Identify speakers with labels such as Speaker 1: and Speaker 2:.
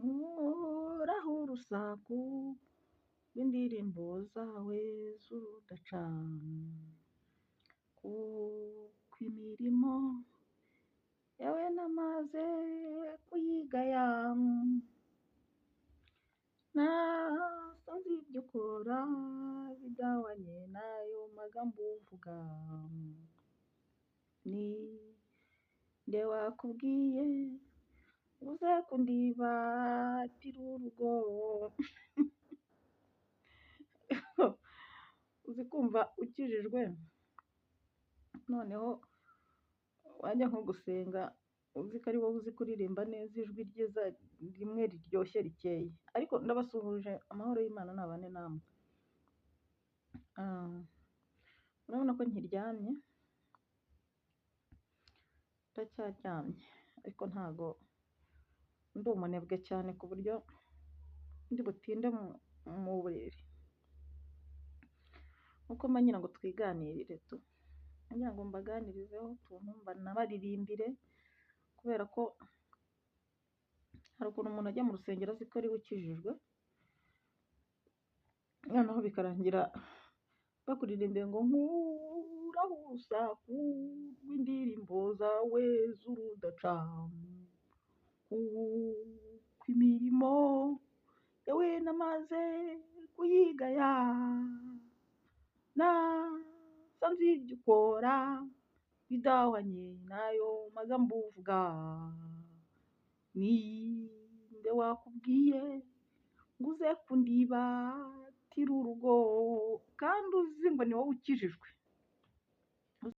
Speaker 1: Nkuraho urusaku rw'indirimbo zawe z'urudaca, kuko imirimo yawe namaze kuyigaya, nasanze ibyo ukora bidahwanye n'ayo magambo uvuga. Ninde wakubwiye ngo uze kundibatira urugo? Uzi kumva ukijijwe, noneho wajya nko gusenga uzi ko ari wowe uzi kuririmba neza ijwi ryiza rimwe riryoshye rikeye. Ariko ndabasuhuje, amahoro y'Imana nabane namwe. Urabona ko nkiryamye, ndacyaryamye ariko ntago ndi umunebwe cyane ku buryo ndi butinde mu buriri. Nuko mba ngira ngo twiganirire tu, ngira ngo mbaganirizeho utuntu mba nabaririmbire, kubera ko hari ukuntu umuntu ajya mu rusengero azi ko ariwe ukijijwe, noneho bikarangira bakuririmbiye ngo nkuraho urusaku rw'indirimbo zawe z'urudaca, kuko imirimo yawe namaze kuyigaya, nasanze ibyo ukora bidahwanye n'ayo magambo uvuga. Ninde wakubwiye ngo uze kundibatira urugo kandi uzi ngo ni wowe ukijijwe?